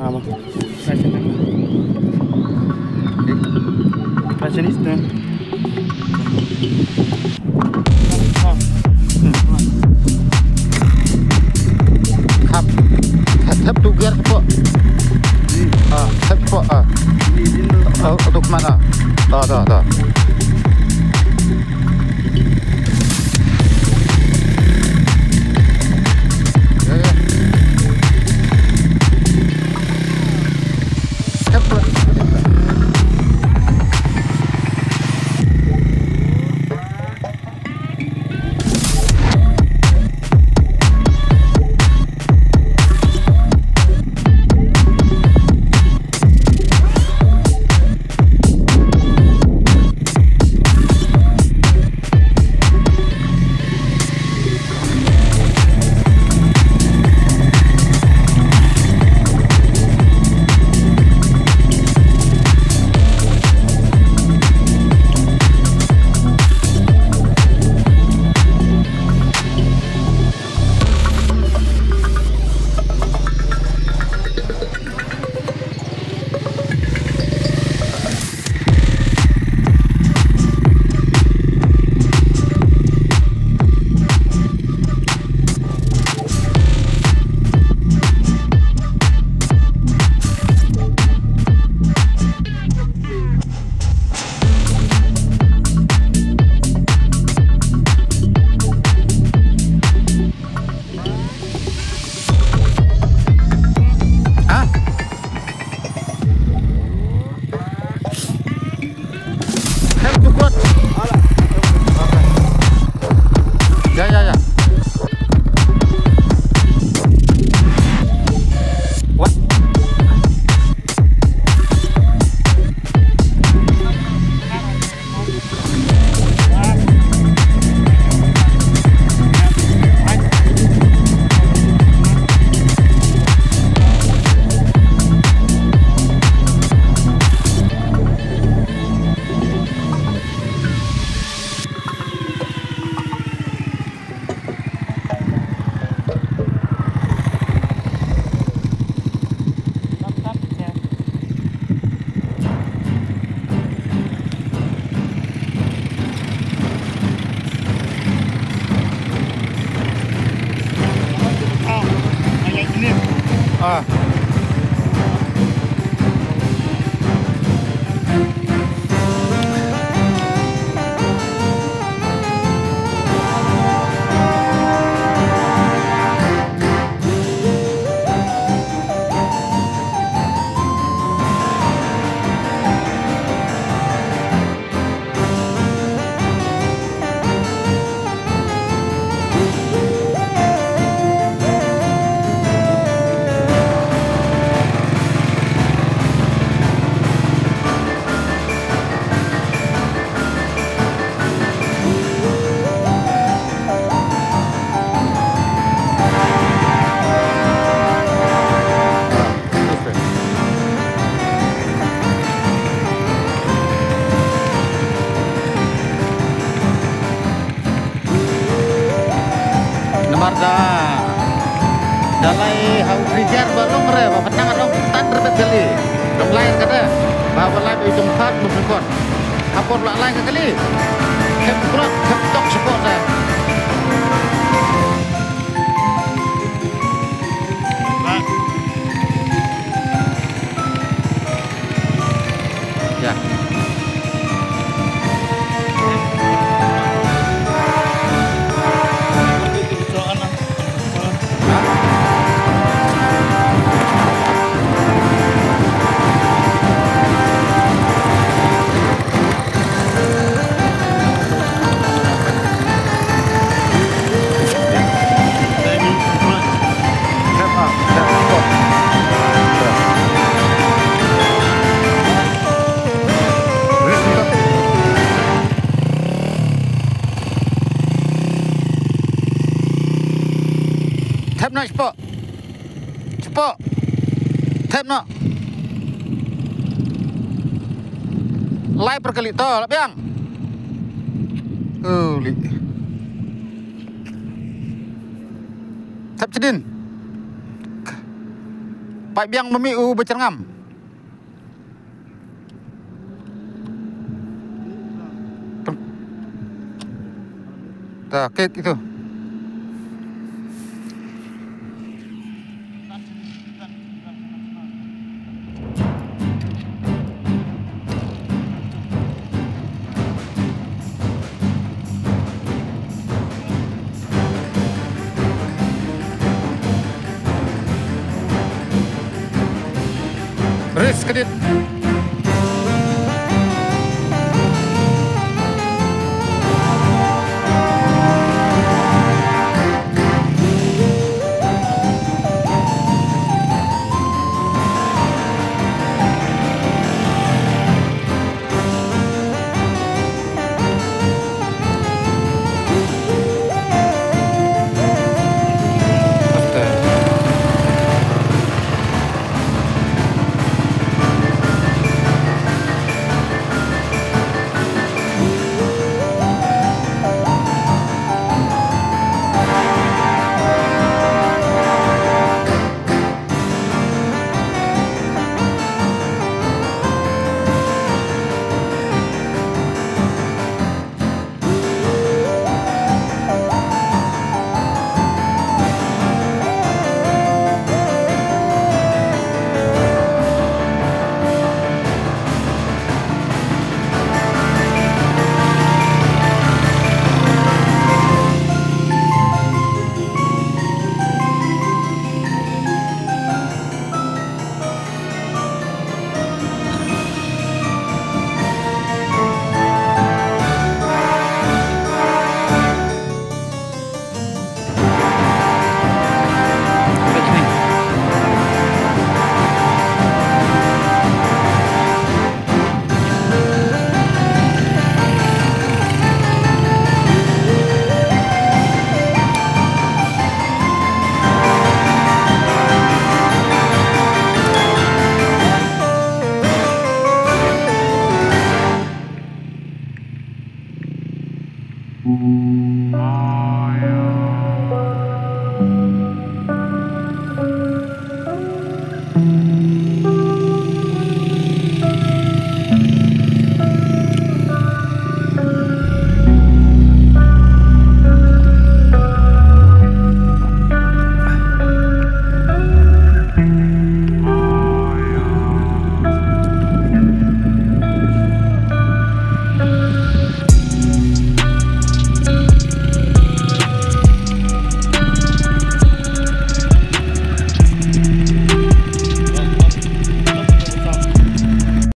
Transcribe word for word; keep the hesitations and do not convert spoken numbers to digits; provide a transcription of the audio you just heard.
Ama. Fashionista. Hap. Hap, hap tu gear tu. Ah, hap tu. Ah. Oh, tu kemana? Dah, dah, dah. Ya, ya. Ha? Hem tu kuat. Ya, ya, ya. Wah. Ah. Namar da, da lai ha u freezer ba long re, ba pynang dong tan re bet kali. Dong lai kata, ba ba lai ba i tong pat mu pynkhot. Hapor la lai ka kali. Khem krot, khem tok support da. Ya. Thep noh, shapoh. Shapoh. Thep noh. Lai pyrkhat to, la biang. Oh, li. Thep sha dien. Ba biang ma mi u ba chyrngam. Ta kit itu. Ris kedit.